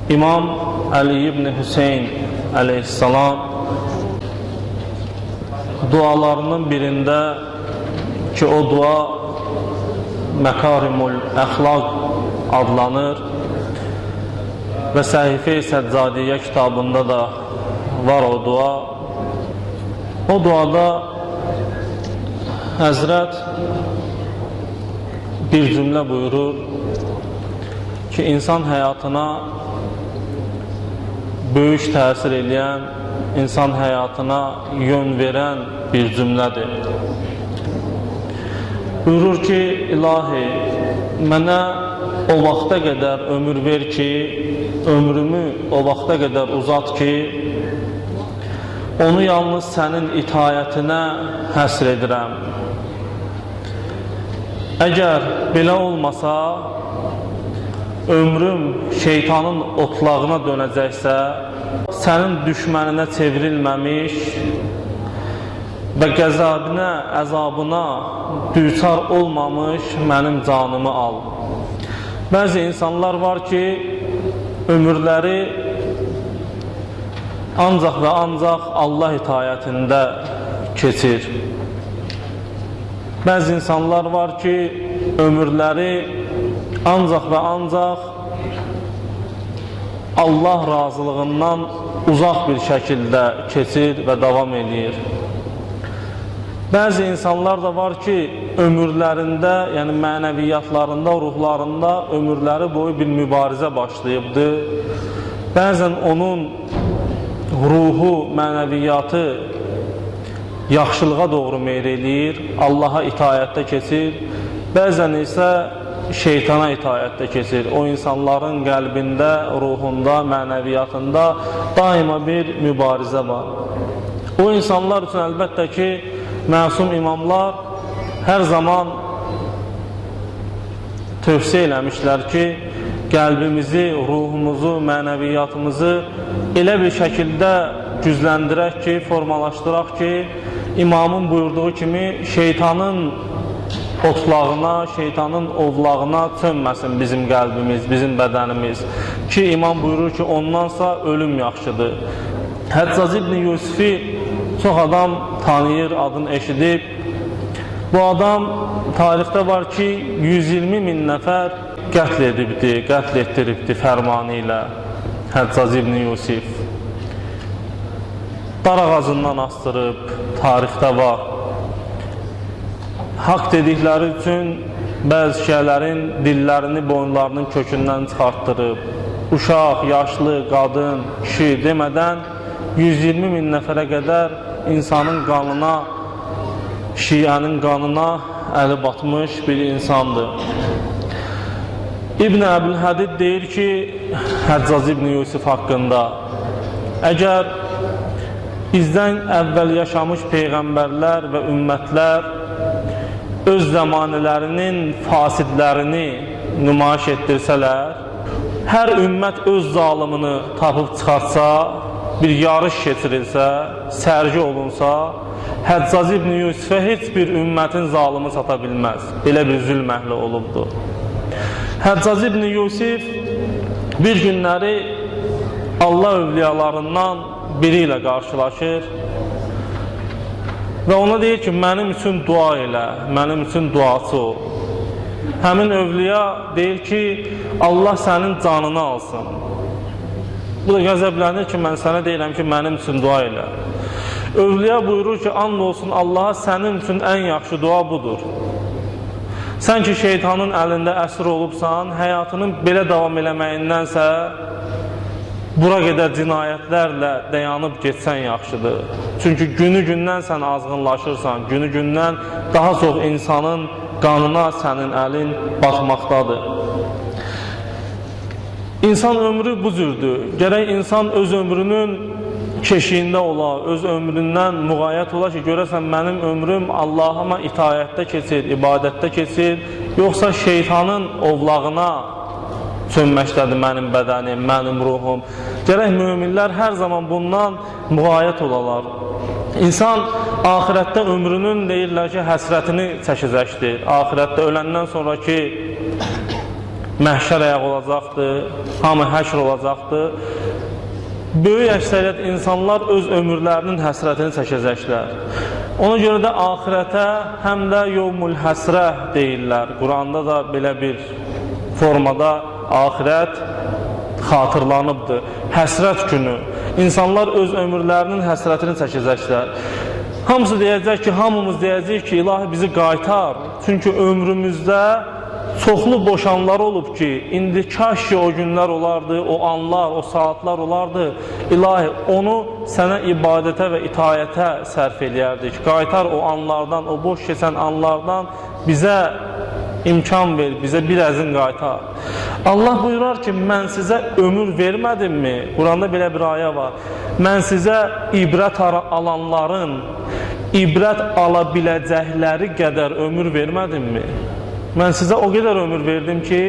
İmam Əli ibn Hüseyn əleyhissalam dualarının birində ki, o dua Məkarimul Əxlaq adlanır və Səhifə-i Səccadiyyə kitabında da var o dua. O duada Həzrət bir cümlə buyurur ki, insan həyatına böyük təsir eləyən, insan həyatına yön verən bir cümlədir. Buyurur ki, İlahi, mənə o vaxta qədər ömür ver ki, ömrümü o vaxta qədər uzat ki, onu yalnız sənin itayətinə həsr edirəm. Əgər belə olmasa, ömrüm şeytanın otlağına dönəcəksə, sənin düşməninə çevrilməmiş və qəzabına, əzabına düçar olmamış mənim canımı al. Bəzi insanlar var ki, ömürləri ancaq və ancaq Allah itayətində keçir. Bəzi insanlar var ki, ömürləri ancaq və ancaq Allah razılığından uzaq bir şəkildə keçir və davam eləyir. Bəzi insanlar da var ki, ömürlərində, yəni mənəviyyatlarında, ruhlarında ömürləri boyu bir mübarizə başlayıbdır. Bəzən onun ruhu, mənəviyyatı yaxşılığa doğru meyl eləyir, Allaha itayətdə keçir. Bəzən isə şeytana itayətdə keçir. O insanların qəlbində, ruhunda, mənəviyyatında daima bir mübarizə var. O insanlar üçün əlbəttə ki, məsum imamlar hər zaman tövsiyə eləmişlər ki, qəlbimizi, ruhumuzu, mənəviyyatımızı elə bir şəkildə gücləndirək ki, formalaşdıraq ki, imamın buyurduğu kimi şeytanın otlağına, şeytanın ovlağına çönməsin bizim qəlbimiz, bizim bədənimiz. Ki, imam buyurur ki, ondansa ölüm yaxşıdır. Həccac ibn Yusifi çox adam tanıyır, adını eşidib. Bu adam tarixdə var ki, 120 min nəfər qətl edibdi, qətl etdiribdi fərmanı ilə Həccac ibn Yusif. Dar ağacından astırıb, tarixdə var. Haqq dedikləri üçün bəzi şiələrin dillərini boyunlarının kökündən çıxartdırıb. Uşaq, yaşlı, qadın, kişi demədən 120 min nəfərə qədər insanın qanına, şiənin qanına əli batmış bir insandır. İbn Əbülhədid deyir ki, Həccac ibn Yusif haqqında, əgər bizdən əvvəl yaşamış peyğəmbərlər və ümmətlər öz zəmanələrinin fasidlərini nümayiş etdirsələr, hər ümmət öz zalımını tapıb çıxartsa, bir yarış keçirilsə, sərgi olunsa, Həccac ibn Yusifə heç bir ümmətin zalımı çata bilməz. Belə bir zülm əhli olubdur. Həccac ibn Yusif bir günləri Allah övliyalarından biri ilə qarşılaşır və ona deyir ki, mənim üçün dua elə, mənim üçün duaçı ol. Həmin övliya deyir ki, Allah sənin canını alsın. Bu da qəzəblənir ki, mən sənə deyirəm ki, mənim üçün dua elə. Övliya buyurur ki, and olsun Allaha sənin üçün ən yaxşı dua budur. Sən ki, şeytanın əlində əsir olubsan, həyatının belə davam eləməyindənsə, bura qədər cinayətlərlə dayanıb getsən yaxşıdır. Çünki günü gündən sən azğınlaşırsan, günü gündən daha çox insanın qanına sənin əlin batmaqdadır. İnsan ömrü bu cürdür. Gərək insan öz ömrünün keşiyində ola, öz ömründən müğayət ola ki, görəsən mənim ömrüm Allahıma itayətdə keçir, ibadətdə keçir, yoxsa şeytanın ovlağına çönməkdədir mənim bədənim, mənim ruhum. Gərək möminlər hər zaman bundan müğayət olalar. İnsan axirətdə ömrünün deyirlər ki, həsrətini çəkəcəkdir. Axirətdə öləndən sonraki Məhşər ayaq olacaqdır, hamı həşr olacaqdır. Böyük əksəriyyət insanlar öz ömürlərinin həsrətini çəkəcəklər. Ona görə də axirətə həm də yevmul həsrə deyirlər. Quranda da belə bir formada axirət xatırlanıbdır. Həsrət günü. İnsanlar öz ömürlərinin həsrətini çəkəcəklər. Hamısı deyəcək ki, hamımız deyəcəyik ki, ilahi bizi qaytar. Çünki ömrümüzdə çoxlu boşanlar olub ki, indi kaş ki o günlər olardı, o anlar, o saatlar olardı. İlahi, onu sənə ibadətə və itayətə sərf eləyərdik. Qaytar o anlardan, o boş keçən anlardan bizə imkan ver, bizə bir əzin qaytar. Allah buyurar ki, mən sizə ömür vermədimmi? Quranda belə bir ayə var. Mən sizə ibrət alanların, ibrət ala biləcəkləri qədər ömür vermədimmi? Mən sizə o qədər ömür verdim ki,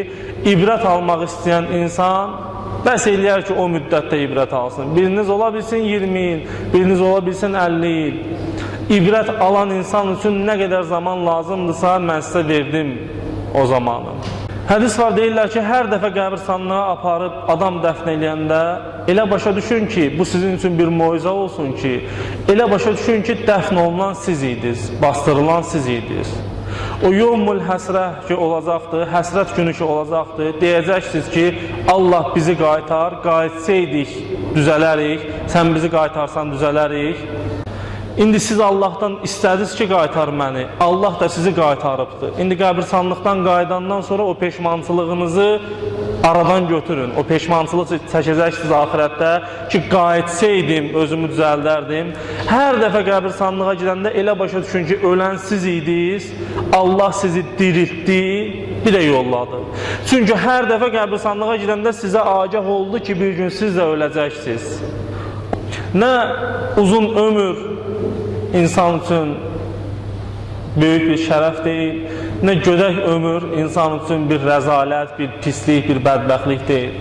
ibrət almaq istəyən insan bəs eləyər ki, o müddətdə ibrət alsın. Biriniz ola bilsin 20 il, biriniz ola bilsin 50 il. İbrət alan insan üçün nə qədər zaman lazımdırsa, mən sizə verdim o zamanı. Hədis var, deyirlər ki, hər dəfə qəbirstanlığa aparıb adam dəfn eləyəndə elə başa düşün ki, bu sizin üçün bir moizə olsun ki, elə başa düşün ki, dəfn olunan siz idiniz, bastırılan siz idiniz. O yevmul həsrə ki olacaqdır, həsrət günü ki olacaqdır, deyəcəksiniz ki, Allah bizi qaytar, qayıtsaydık düzələrik, sən bizi qaytarsan düzələrik. İndi siz Allahdan istədiniz ki, qaytar məni, Allah da sizi qaytarıbdır. İndi qəbirstanlıqdan qayıdandan sonra o peşmançılığınızı aradan götürün. O peşmançılıq çəkəcəksiniz axirətdə ki, qayıtsaydım, özümü düzəldərdim. Hər dəfə qəbirstanlığa gedəndə elə başa düşün ki, ölən siz idiniz, Allah sizi diriltdi, bir də yolladı. Çünki hər dəfə qəbirstanlığa gedəndə sizə agah oldu ki, bir gün siz də öləcəksiniz. Nə uzun ömür insan üçün böyük bir şərəf deyil, nə gödək ömür insan üçün bir rəzalət, bir pislik, bir bədbəxtlik deyil.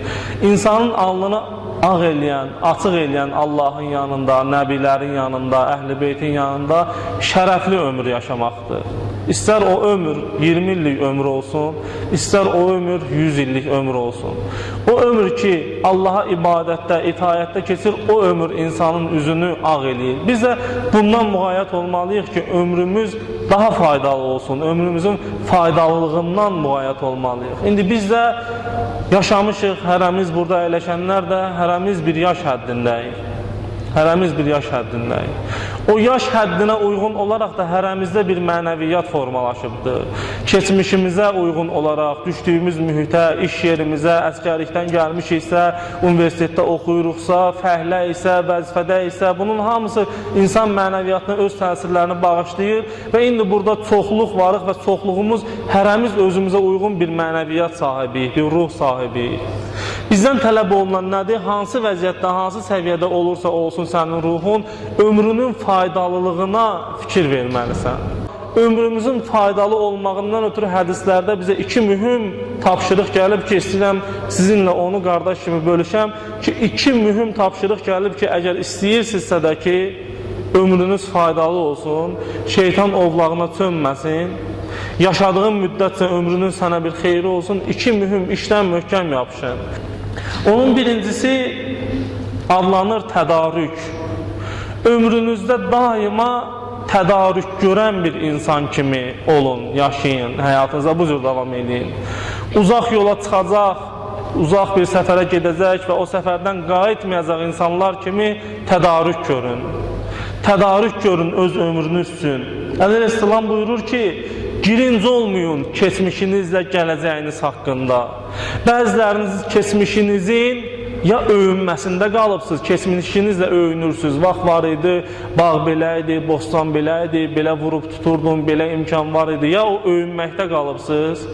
İnsanın alnını ağ eləyən, açıq eləyən Allahın yanında, nəbilərin yanında, əhl-i beytin yanında şərəfli ömür yaşamaqdır. İstər o ömür 20 illik ömür olsun, istər o ömür 100 illik ömür olsun. O ömür ki, Allaha ibadətdə, itayətdə keçir, o ömür insanın üzünü ağ eləyir. Biz də bundan müğayət olmalıyıq ki, ömrümüz daha faydalı olsun, ömrümüzün faydalılığından müğayət olmalıyıq. İndi biz də yaşamışıq, hərəmiz burada əyləşənlər də, hərəmiz bir yaş həddindəyik. Hərəmiz bir yaş həddindəyik. O yaş həddinə uyğun olaraq da hərəmizdə bir mənəviyyat formalaşıbdır. Keçmişimizə uyğun olaraq, düşdüyümüz mühitə, iş yerimizə, əskərlikdən gəlmişiksə, universitetdə oxuyuruqsa, fəhlə isə, vəzifədə isə, bunun hamısı insan mənəviyyatına öz təsirlərini bağışlayır və indi burada çoxluq varıq və çoxluğumuz hərəmiz özümüzə uyğun bir mənəviyyat sahibiyik, bir ruh sahibiyik. Bizdən tələb olunan nədir? Hansı vəziyyətdə, hansı səviyyədə olursa olsun sənin ruhun, ömrünün faydalılığına fikir verməlisən. Ömrümüzün faydalı olmağından ötürü hədislərdə bizə iki mühüm tapşırıq gəlib ki, istəyirəm sizinlə onu qardaş kimi bölüşəm ki, iki mühüm tapşırıq gəlib ki, əgər istəyirsinizsə də ki, ömrünüz faydalı olsun, şeytan ovlağına çönməsin, yaşadığın müddətcə ömrünün sənə bir xeyri olsun, iki mühüm işdən möhkəm yapışın. Onun birincisi adlanır tədarük. Ömrünüzdə daima tədarük görən bir insan kimi olun, yaşayın, həyatınıza bu cür davam edin. Uzaq yola çıxacaq, uzaq bir səfərə gedəcək və o səfərdən qayıtmayacaq insanlar kimi tədarük görün. Tədarük görün öz ömrünüz üçün. Əleyhissalam buyurur ki, girinc olmayın keçmişinizlə gələcəyiniz haqqında. Bəziləriniz keçmişinizin ya öyünməsində qalıbsınız, keçmişinizlə öyünürsünüz. Vaxt var idi, bağ belə idi, bostan belə idi, belə vurub tuturdum, belə imkan var idi. Ya o öyünməkdə qalıbsınız,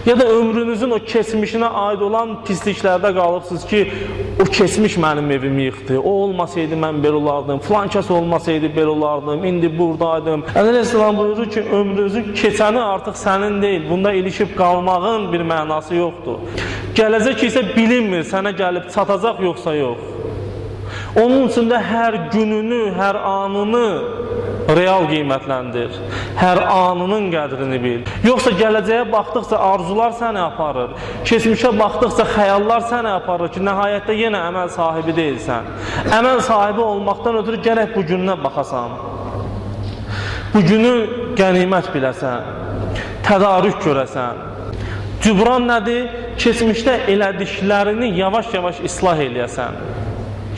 ya da ömrünüzün o keçmişinə aid olan pisliklərdə qalıbsınız ki, o keçmiş mənim evimi yıxdı, o olmasaydı mən belə olardım, filan kəs olmasaydı belə olardım, indi buradaydım. Əleyhissalam buyurur ki, ömrünüzün keçəni artıq sənin deyil, bunda ilişib qalmağın bir mənası yoxdur. Gələcək isə bilinmir, sənə gəlib çatacaq yoxsa yox. Onun üçün də hər gününü, hər anını real qiymətləndir. Hər anının qədrini bil. Yoxsa gələcəyə baxdıqca arzular səni aparır. Keçmişə baxdıqca xəyallar səni aparır ki, nəhayətdə yenə əməl sahibi deyilsən. Əməl sahibi olmaqdan ötürü gərək bu gününə baxasan. Bu günü qənimət biləsən, tədarük görəsən. Cübran nədir? Keçmişdə elədiklərini yavaş-yavaş islah eləyəsən.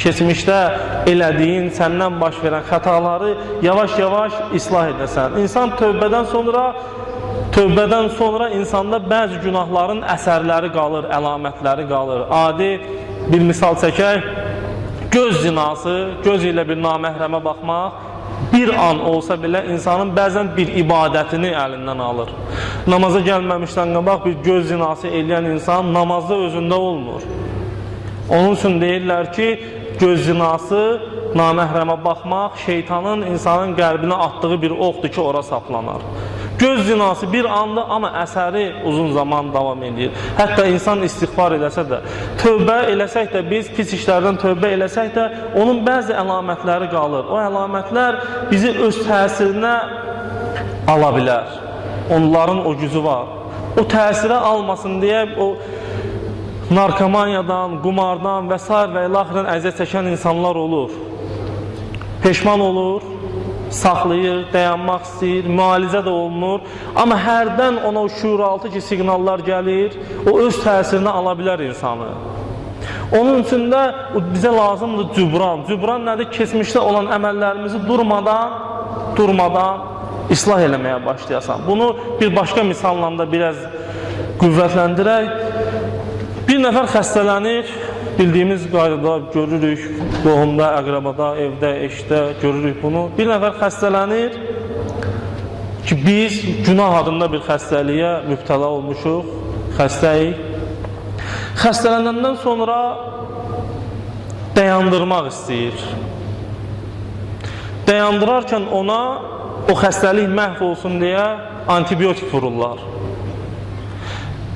Keçmişdə elədiyin, səndən baş verən xətaları yavaş-yavaş islah edəsən. İnsan tövbədən sonra insanda bəzi günahların əsərləri qalır, əlamətləri qalır. Adi bir misal çəkək. Göz zinası, göz ilə bir naməhrəmə baxmaq bir an olsa belə insanın bəzən bir ibadətini əlindən alır. Namaza gəlməmişdən qabaq bir göz zinası eləyən insan namazda özündə olmur. Onun üçün deyirlər ki, göz zinası, naməhrəmə baxmaq şeytanın insanın qəlbinə atdığı bir oxdur ki, ora saplanar. Göz zinası bir anda, amma əsəri uzun zaman davam edir. Hətta insan istiğfar eləsə də, tövbə eləsək də, biz pis işlərdən tövbə eləsək də, onun bəzi əlamətləri qalır. O əlamətlər bizi öz təsirinə ala bilər. Onların o gücü var. O təsirə almasın deyə o narkomaniyadan, qumardan və s. və ilaxırdan əziyyət çəkən insanlar olur. Peşman olur, saxlayır, dayanmaq istəyir, müalicə də olunur. Amma hərdən ona o şüuraltı ki, siqnallar gəlir, o öz təsirinə ala bilər insanı. Onun üçün də bizə lazımdır cübran. Cübran nədir? Keçmişdə olan əməllərimizi durmadan islah eləməyə başlayasan. Bunu bir başqa misalla da biraz qüvvətləndirək. Bir nəfər xəstələnir, bildiyimiz qaydada görürük, qohumda, əqrəbada, evdə, eşdə görürük bunu. Bir nəfər xəstələnir ki, biz günah adında bir xəstəliyə mübtəla olmuşuq, xəstəyik. Xəstələnəndən sonra dayandırmaq istəyir. Dayandırarkən ona o xəstəlik məhv olsun deyə antibiotik vururlar.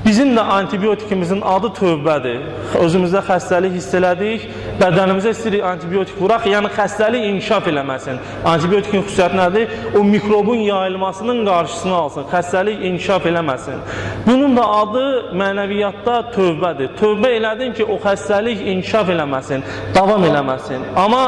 Bizim də antibiotikimizin adı tövbədir. Özümüzdə xəstəlik hiss elədik, bədənimizə istəyirik antibiotik vuraq, yəni xəstəlik inkişaf eləməsin. Antibiotikin xüsusiyyəti nədir? O mikrobun yayılmasının qarşısını alsın, xəstəlik inkişaf eləməsin. Bunun da adı mənəviyyatda tövbədir. Tövbə elədin ki, o xəstəlik inkişaf eləməsin, davam eləməsin. Amma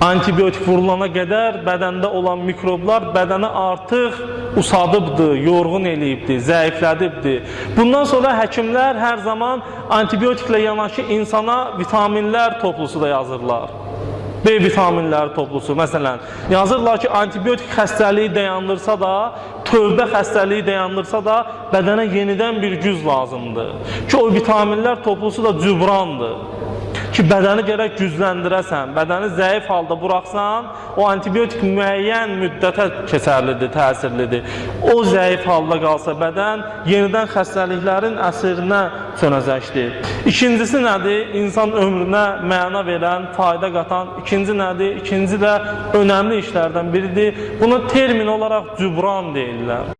antibiotik vurulana qədər bədəndə olan mikroblar bədənə artıq usadıbdır, yorğun eləyibdir, zəiflədibdir. Bundan sonra həkimlər hər zaman antibiotiklə yanaşı insana vitaminlər toplusu da yazırlar. B vitaminləri toplusu məsələn. Yazırlar ki, antibiotik xəstəliyi dayandırsa da, tövbə xəstəliyi dayandırsa da bədənə yenidən bir güc lazımdır. Ki, o vitaminlər toplusu da cübrandır. Ki, bədəni gərək gücləndirəsən, bədəni zəif halda buraxsan, o antibiotik müəyyən müddətə keçərlidir, təsirlidir. O zəif halda qalsa bədən, yenidən xəstəliklərin əsirinə çönəcəkdir. İkincisi nədir? İnsan ömrünə məna verən, fayda qatan. İkinci nədir? İkinci də önəmli işlərdən biridir. Buna termin olaraq cübran deyirlər.